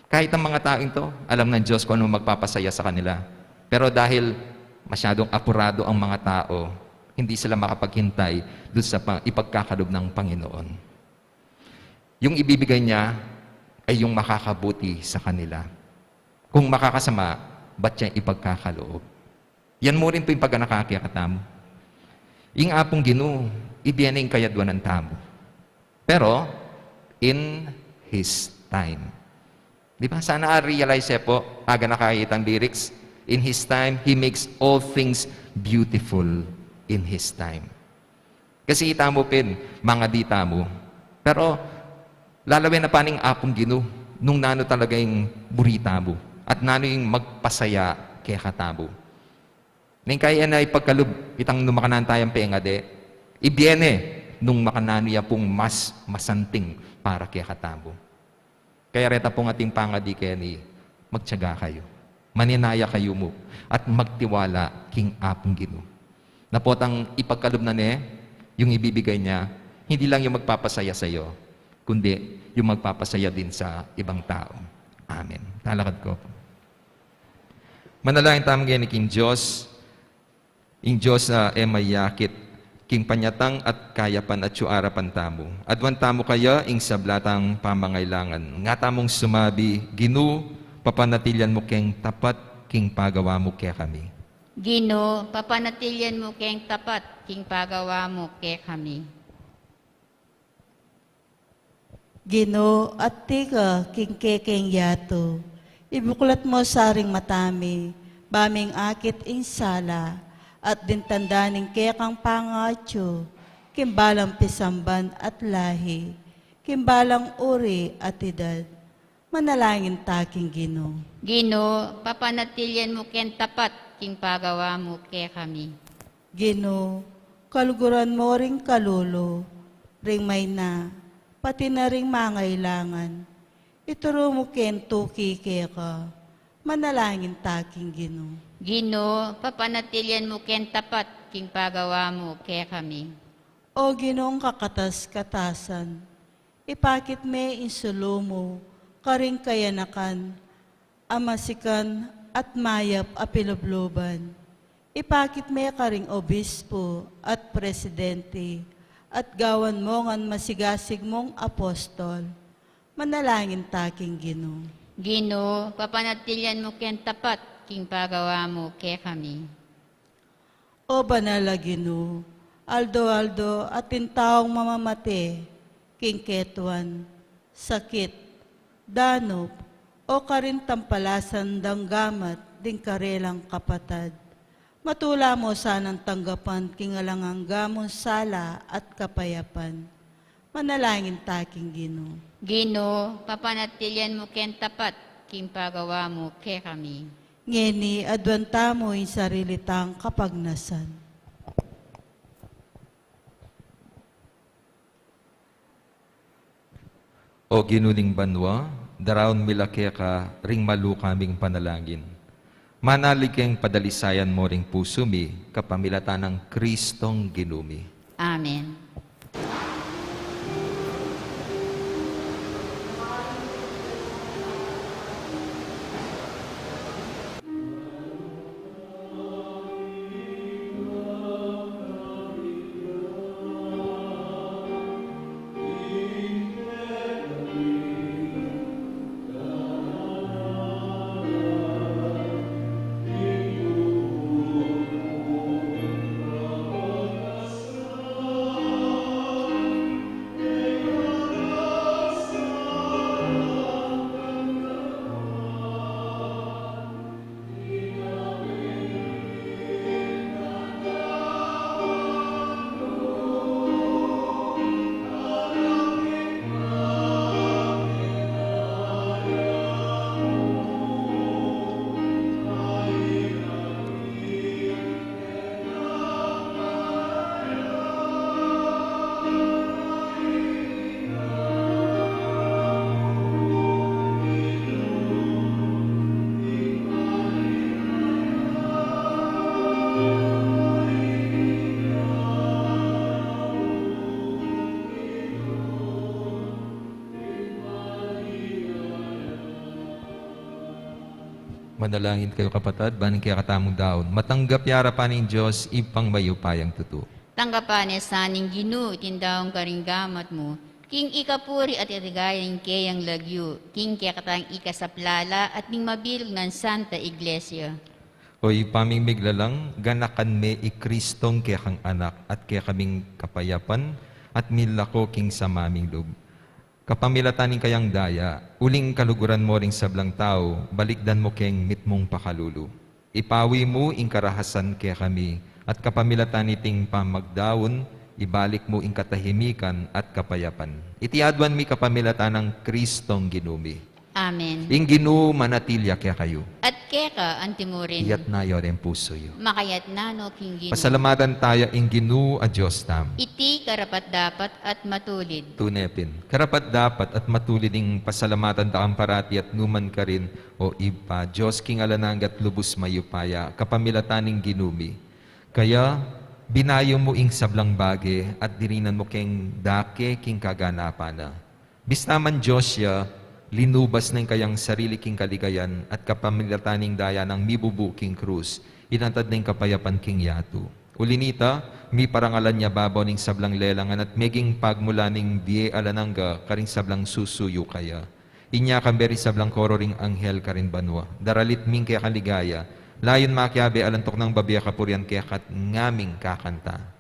Kahit ang mga taong to, alam ng Diyos kung ano magpapasaya sa kanila. Pero dahil masyadong apurado ang mga tao, hindi sila makapaghintay doon sa pa-, ipagkakaloob ng Panginoon. Yung ibibigay niya ay yung makakabuti sa kanila. Kung makakasama, ba't niya ipagkakaloob? Yan mu rin pu ing paganaka kekatamu. Ing Apung Ginu, ibie ne ing kayadwanan tamu. Pero, in His time. Di ba? Sana a-realize ye pu, aganaka itang lyrics, "In His time, He makes all things beautiful in His time." Kasi itamu pin, mangadi tamu. Pero, lalawen na pa ning Apung Ginu, nung nanu talaga ing buri tamu, at nanu ing magpasaya kekatamu. Neng kaya na ipagkalub, itang nung makananu tayang pengadi, ibie ne, nung makananu ya pung mas masanting para kekatamu. Kaya reta pung ating pangadi keni, magtiyaga kayu. Maninaya kayu mu, at magtiwala king Apung Ginu. Na potang ipagkalub na ne, yung ibibigay niya, hindi lang yung magpapasaya sa'yo, kundi yung magpapasaya din sa ibang tao. Amen. Talakad ko. Manalangin tamu ngeni king Dios, ing Dios a e mayakit, king panyatang at kayapan atyu arapan tamu. Aduan tamu kaya ing sabla tang pamangailangan. Nga tamung sumabi, Ginu, papanatilian mu keng tapat king pagawa mu kekami. Ginu, papanatilian mu keng tapat king pagawa mu kekami. Ginu, atiu ka king kekeng yatu, ibuklat mu sa ring mata mi, ba ming akit ing sala, at dintandan ing kekang pangatyu, king balang pisamban at lahi, king balang uri at idad. Manalangin ta king Ginu. Ginu, papanatilian mu keng tapat king pagawa mu kekami. Ginu, kaluguran mu ring kalulu, ring maina, pati na ring mangailangan. Ituru mu keng tuki keka. Manalangin ta king Ginu. Ginu, papanatilian mu keng tapat king pagawa mu kekami. O Ginung kakatas-katasan, ipakit me ing sulu mu karing kayanakan a masikan at mayap a pilubluban. Ipakit me karing obispu at presidente, at gawan mu ngan masigasig mung apostol. Manalangin ta king Ginu. Ginu, papanatilian mu keng tapat king pagawa mu kekami. O banal a Ginu, aldo-aldo atin taung mamamate king ketuan, sakit, danup, o karin tampalasan dang gamat ding karelang kapatad. Matula mu sanang tanggapan king alang angga mung sala at kapayapan. Manalangin ta king Ginu. Ginu, papanatilian mu keng tapat king pagawa mu kekami. Ngeni, aduan tamu ing sarili tang kapagnasan. O Ginu ning banua, daraun mi la keka ring maluka ming panalangin. Manalig keng padalisayan mu ring pusu mi, kapamilatan nang Kristong Ginu mi. Amen. Manalangin kayu, kapatad, ban ing kekatamung daun matanggap ya arapan ning Dios, Ibpang mayupayang tutu. Tanggapan na sa ning Ginu iting daun karing gamat mu, king ikapuri at ikaligayan ning keyang lagyu, king kekatang ikasaplala at ning mabilug nang Santa Iglesia. O Ibpa ming miglalang, ganakan me i Kristong kekang Anak at kekaming kapayapan at milako king sama ming lub. Kapamilatan ning kayang daya, uling kaluguran mo ring sablang tau, balikdan mu keng mitmung pakalulu. Ipawi mu ing karahasan kekami, at kapamilatan niting pamagdaun, ibalik mu ing katahimikan at kapayapan. Iti aduan mi kapamilatan nang Kristong Ginu mi. Amen. Ing Ginu manatili ya kekayu. At keka antimurin. Iyatna yu ring pusu yu. Makayatna no king Ginu. Pasalamatan taya ing Ginu a Dios tamu. Iti karapat-dapat at matulid. Tune pin, karapat-dapat at matulid ing pasalamatan da kang parati at nukarin man, O Ibpa, Dios king alang angga at lubus mayupaya, kapamilatan ning Ginu mi. Kaya, binayu mu ing sablang bage at dirinan mu keng dake king kaganapan na. Bista man Dios ya, linubas na ing kayang sarili king kaligayan at kapamilatan ning daya nang mibubu king krus, inatad na ing kapayapan king yatu. Uli nita, miparangalan ya babaw ning sablang lelangan at meging pagmulan ning bie alang angga karing sablang susuyu kaya. Inya kambe ring sablang koro ring anghel karin banua. Daralit ming kekang ligaya, layun makiabe alang tuknang babie kapurian keka at ngaming kakanta.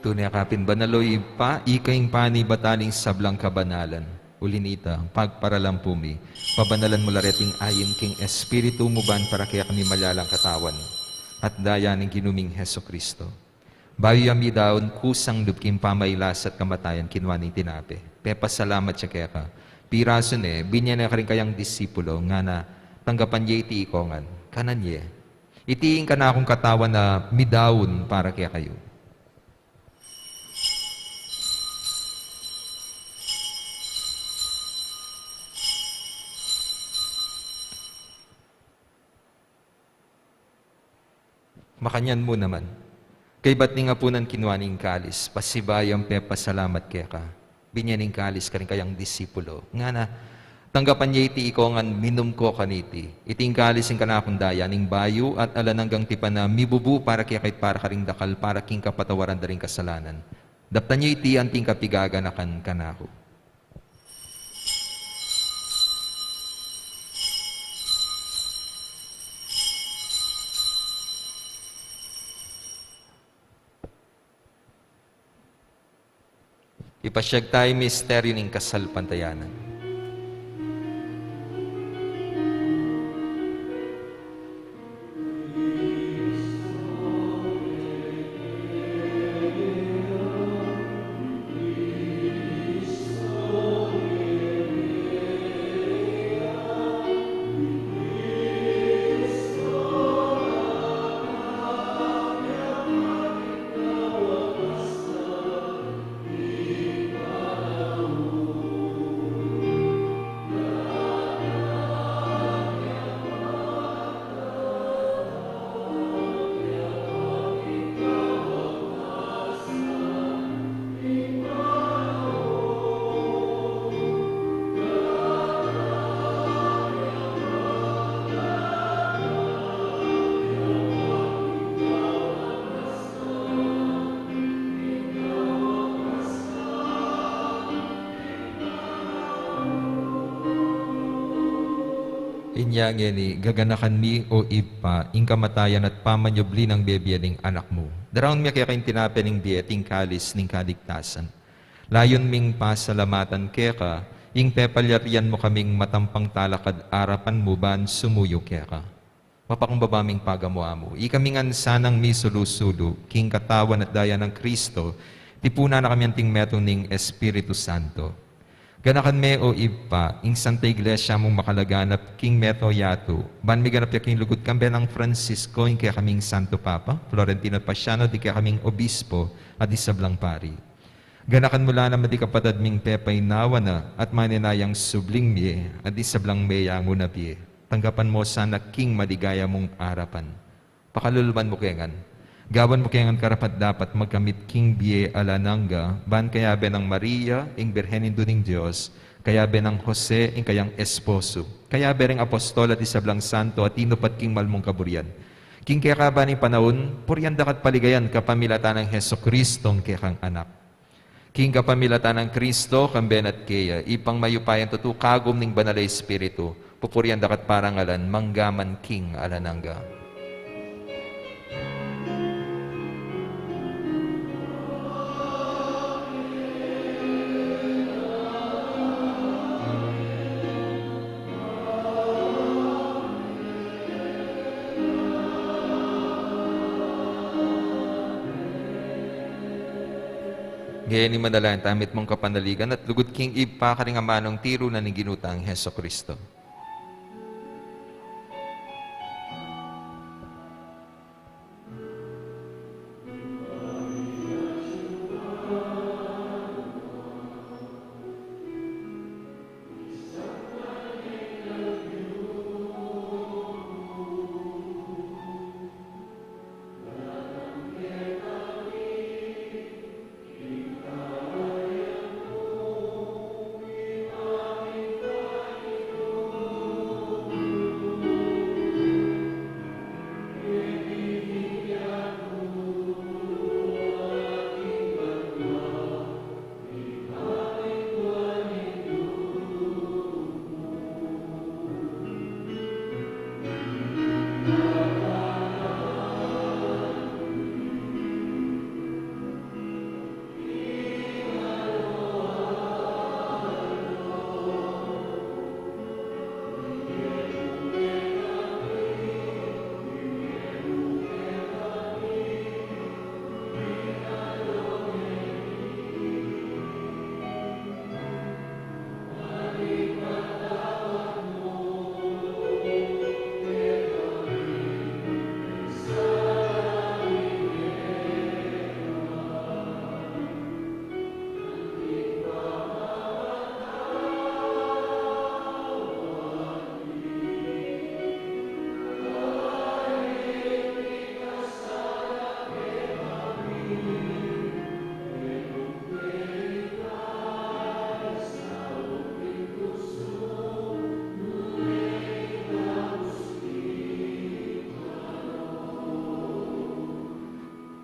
Tune ka pin banal, o Ibpa, ika ing panibatan ning sablang kabanalan. Uli nita, pagparalampu mi, pabanalan mu la reting ayin king Espiritu mu ban para kekami malalang katawan at daya ning Ginu ming Jesucristo. Bayu ya midaun kusang lub king pamailas at kamatayan, kinua ne ing tinape, pepasalamat ya keka, pirasu ne, binye ne karing kayang disipulo, ngana, tanggapan ye iti ikongan, kanan ye. Iti ing kanakung katawan a midaun para kekayu. Makanyan mu naman, kaybat ning apunan, kinua ne ing kalis, pasibayu yang pepasalamat keka, binye ne ing kalis karing kayang disipulo, ngana, tanggapan ye iti ikongan, minum ko kaniti. Iti ing kalis ning kanakung daya ning bayu at alang anggang tipan a mibubu para kekayu at para karing dakal para king kapatawaran da ring kasalanan. Daptan ye iti anting kapigaganakan kanaku. Ipasiag tayu ing misteryu ning kasalpantayanan. Inya ngeni, gaganakan mi, O Ibpa, ing kamatayan at pamanyubli nang bibie ning Anak mu. Daraun mi keka ing tinape ning bie at ing kalis ning kaligtasan. Layun ming pasalamatan keka ing pepalyarian mu kaming matampang talakad arapan mu ban sumuyu keka. Mapakumbaba ming pagamu-amu. Ikami ngan sanang misulu-sulu king katawan at daya nang Kristo, tipunan na kami anting metung ning Espiritu Santo. Ganakan me, O Ibpa, ing Santa Iglesia mung makalaganap king meto yatu, ban miganap ya king lugud kambe nang Francisco, ing kekaming Santo Papa, Florentino at Pasiano, di kekaming Obispo, at di sablang pari. Ganakan mu la naman di kapatad ming pepainawa na at maninayang subling mie at di sablang meyangu na bie. Tanggapan mu sana king maligaya mung arapan. Pakaluluan mu ke ngan. Gawan mu ke ngan karapat-dapat magkamit king bie alang angga, ban kayabe nang Maria, ing Birhen Indu ning Dios, kayabe nang Jose, ing kayang esposo, kayabe ring apostol at di sablang santo a tinupat king malmung kaburian. King kekaban ning panaun, purian da ka at paligayan kapamilatan nang Jesucristo, ing kekang Anak. King kapamilatan nang Kristo, kambe na at keya, Ibpang mayupayang tutu, kagum ning Banal a Espiritu, pupurian da ka at parangalan, mangga man king alang angga. Ngeni manalangin tamu, mitmung kapanaligan at lugud king Ibpa karing amanung tiru na ning Ginu tang Jesucristo.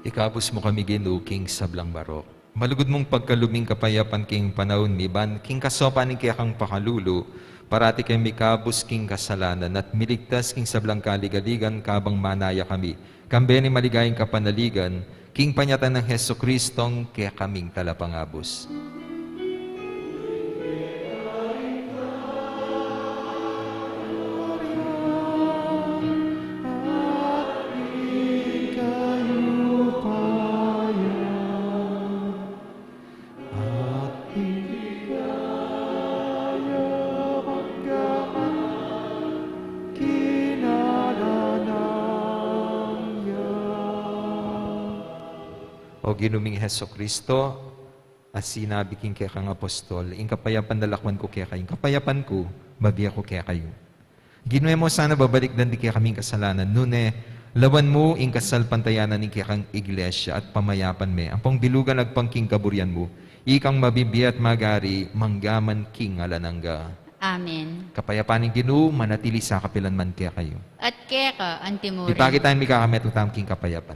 Ikabus mu kami, Ginu, king sablang marok. Malugud mung pagkalub ing kapayapan king panaun mi, ban king kasopan ning kekang pakalulu, parati keng mikabus king kasalanan at miligtas king sablang kaligaligan, kabang manaya kami kambe ning maligayang kapanaligan, king panyatang nang Jesucristong kekaming Talapangabus. O Ginu ming Jesucristo, a sinabi king kekang apostol, ing kapayapan lalakwan ku kekayu, ing kapayapan ku, babie ku kekayu. Ginu, e mu sana babalikdan ding kekaming kasalanan, nune lawan mu ing kasalpantayanan ning kekang Iglesia at pamayapan me ampong bilugan agpang king kaburian mu, ikang mabibie at magari mangga man king alang angga. Amen. Kapayapan ning Ginu manatili sa kapilan man kekayu. At keka antimurin. Ipakit tamu ing mikakametung tamu king kapayapan.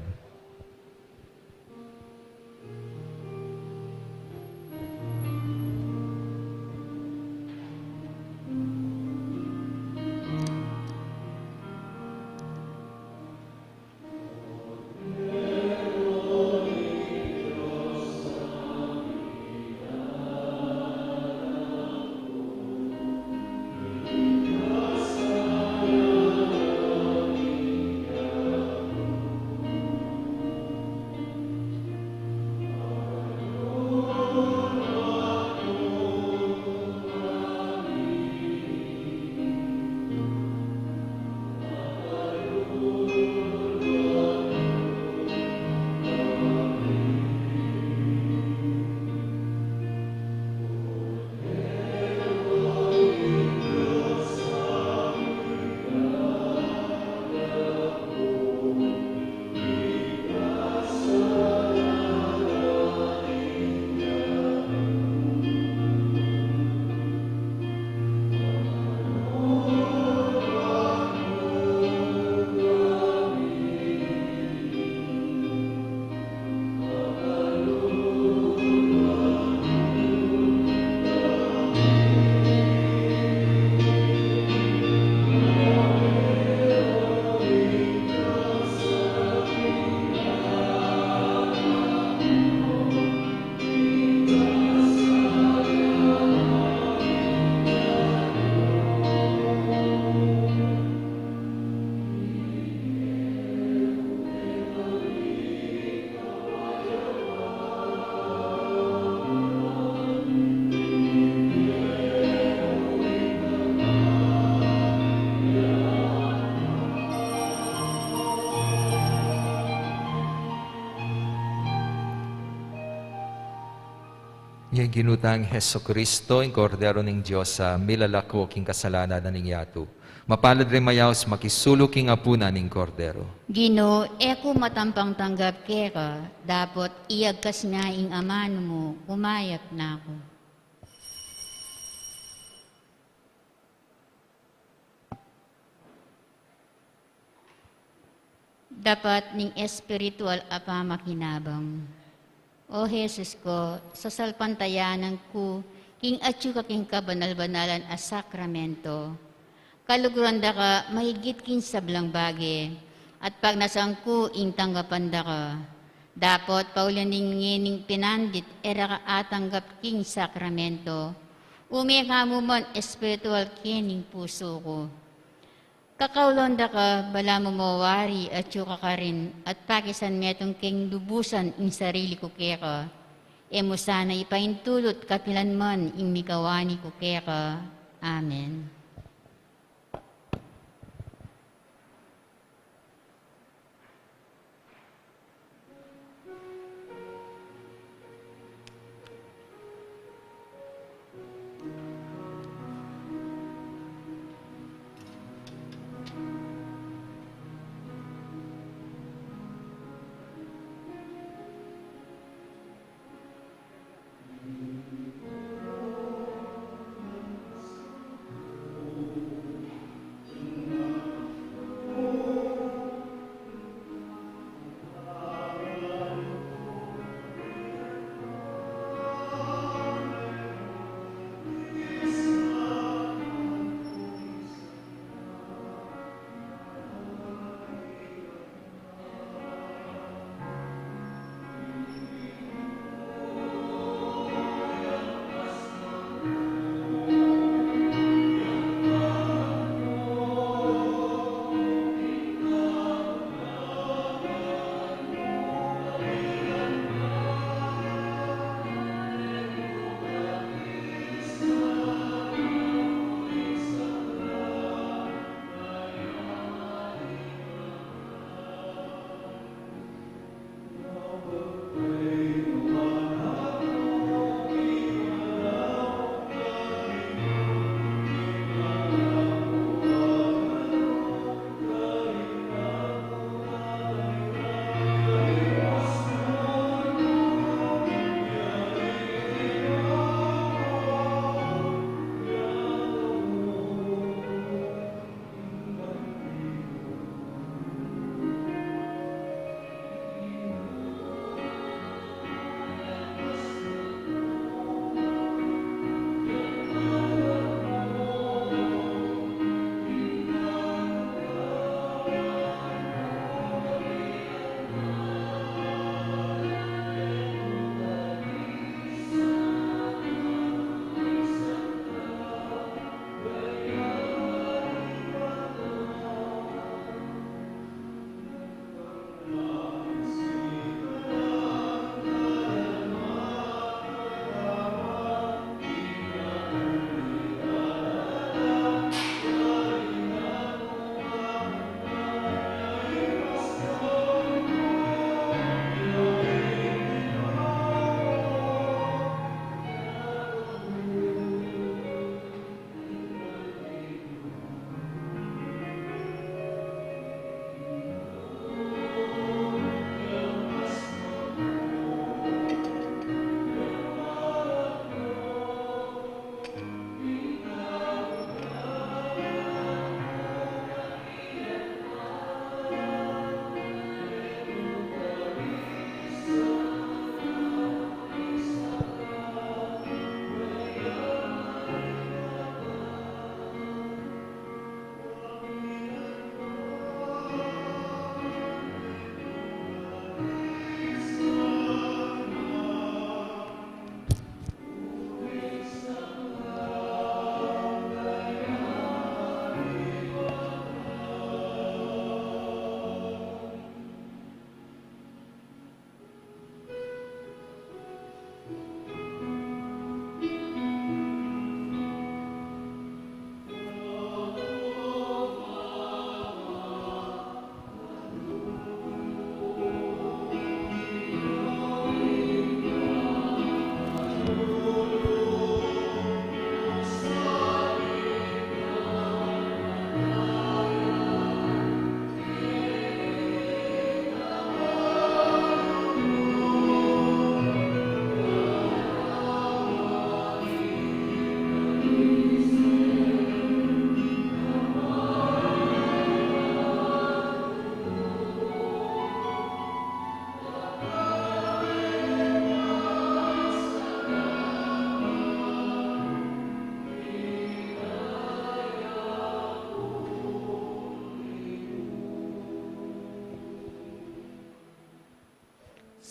Ginu tang Jesucristo, ing Kordero ning Dios, a milalako king kasalanan ning yatu. Mapalad ring mayaus makisalu king apunan ning Kordero. Ginu, e ku matampang tanggap keka, dapot iyagkas me ing amanu mu, kumayap na ku. Dapat ning espiritual a pamakinabang. O Jesus ko, sasalpantayanan ku king atyu ka king kabanal-banalan a sakramento. Kaluguran da ka mahigit king sablang bage, at pagnasan ku ing tanggapan da ka. Dapot paulian ning ngening pinandit e ra ka atanggap king sakramento, ume ka mu man espiritual kening pusu ku. Kakaulan da ka, balamu mo wari atyu ka karin, at pakisan metung keng lubusan ing sarili ku keka. E mu sana ipaintulut kapilan man ing mikawani ku keka. Amen.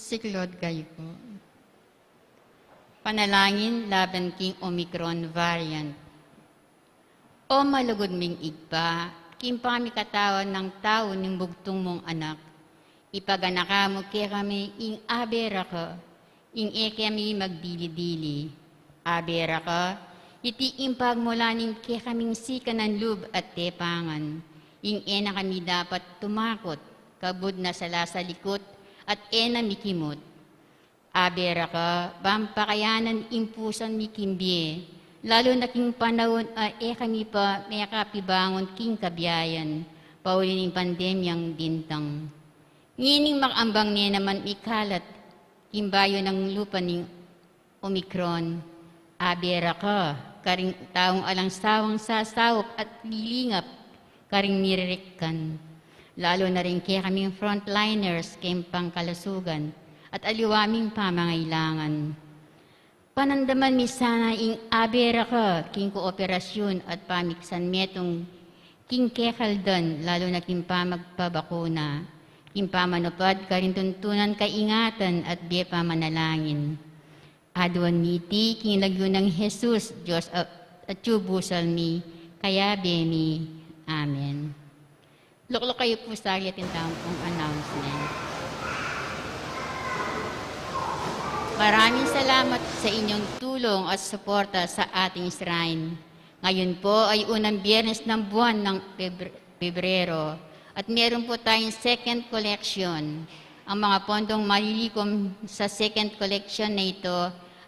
Siklaud kayu pu. Panalangin laban king Omicron variant. O malugud ming Ibpa, king pamikatawan nang tau ning bugtung mung Anak, ipaganaka mu kekami ing Abe Raka, ing e kami magdili-dili. Abe Raka, iti ing pagmula ning kekaming sikanan lub at tepangan, ing e na kami dapat tumakut, kabud na salasalikut, at e na mikimut. Abe Raka, ban pakayanan ing pusan mi king bie, lalu na king panaun a e kami pa mekapibangun king kabiayan, pauli ning pandemyang bintang. Ngening makambang ne naman mikalat king bayu nang lupa ning Omicron. Abe Raka karing taung alang sawang sasaup at lilingap karing miririkkan, lalu na ring kekaming frontliners keng pangkalusugan at aliwa ming pamangailangan. Panamdaman mi sana ing Abe Raka king kooperasyun at pamiksan metung king kekaldan, lalu na king pamagpabakuna, king pamanupad karing tuntunan kaingatan at bie pamanalangin. Aduan mi iti king lagyu nang Jesus, Dios a-, atsu busal mi, kayabe mi. Amen. Lukluk kayu pu saglit, ing tamu pung announcement. Maraming salamat sa inyong tulong at suporta sa ating shrine. Ngayon po ay unang Biyernes ng buwan ng Pebr-, Pebrero at meron po tayong second collection. Ang mga pondong malilikom sa second collection na ito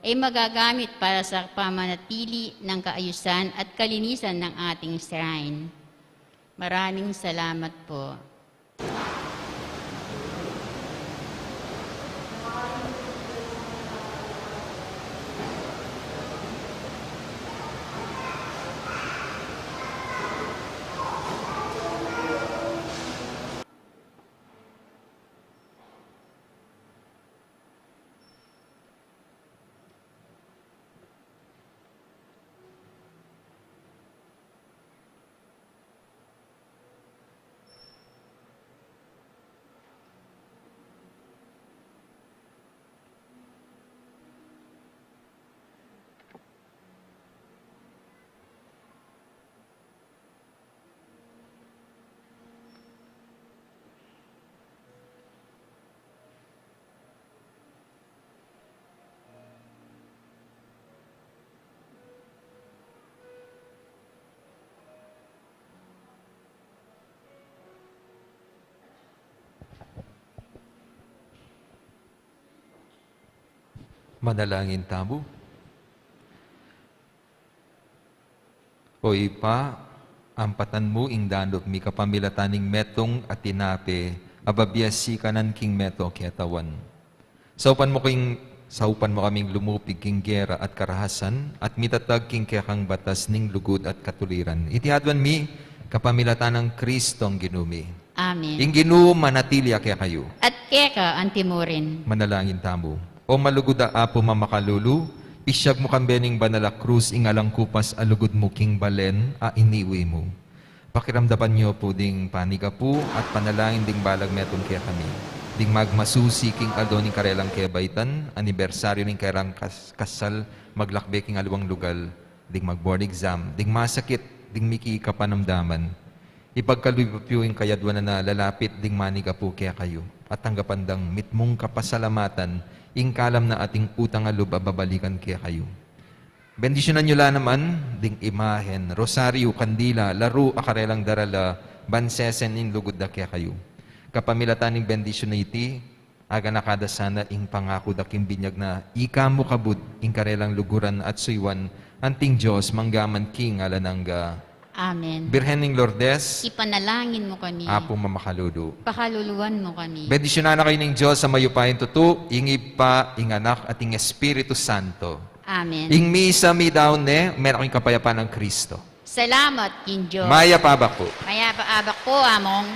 ay magagamit para sa pamanatili ng kaayusan at kalinisan ng ating shrine. Maraming salamat po. Manalangin tamu. O Ibpa, ampatan mu ing danup mi kapamilatan ning metung a tinape a babie sikanan king meto ketawan. Saupan mu king, saupan mu kaming lumupig king gera at karahasan at mitatag king kekang batas ning lugud at katuliran. Iti aduan mi kapamilatan nang Kristong Ginu mi. Amen. Ing Ginu manatili ya kekayu. At keka anti mu rin. Manalangin tamu. O malugud a Apu mamakalulu, pisyag mu kambe ning banal a krus ing alang kupas a lugud mu king balen a iniwi mu. Pakiramdaman yu pu ding panigapu at panalangin ding balang metung kekami, ding magmasusi king aldo ning karelang kebaitan, anibersaryu ning karelang kas-, kasal, maglakbe king aliwang lugal, ding mag-board exam, ding masakit, ding miki kapanamdaman. Ipagkalub yu pu ing kayadwanan a lalapit ding manigapu kekayu, at tanggapan dang mitmung kapasalamatan ing kalam na ating utang a lub a babalikan kekayu. Bendisyunan yu la naman ding imahen, rosaryu, kandila, laru a karelang darala, ban sesen ing lugud da kekayu. Kapamilatan ning bendisyun a iti, aganaka da sana ing pangaku da king binyag na ika mu kabud ing karelang luguran at suyuan, anting Dios mangga man king alang angga. Amen. Birhen ning Lourdes, ipanalangin mu kami. Apu mamakalulu, pakaluluan mu kami. Bendisyunan na kayu ning Dios a mayupayang tutu, ing Ibpa, ing Anak, at ing Espiritu Santo. Amen. Ing misa midaun ne, meron kayong kapayapan ng Kristo. Salamat king Dios. Mayap a abak pu. Mayap a abak pu, Among.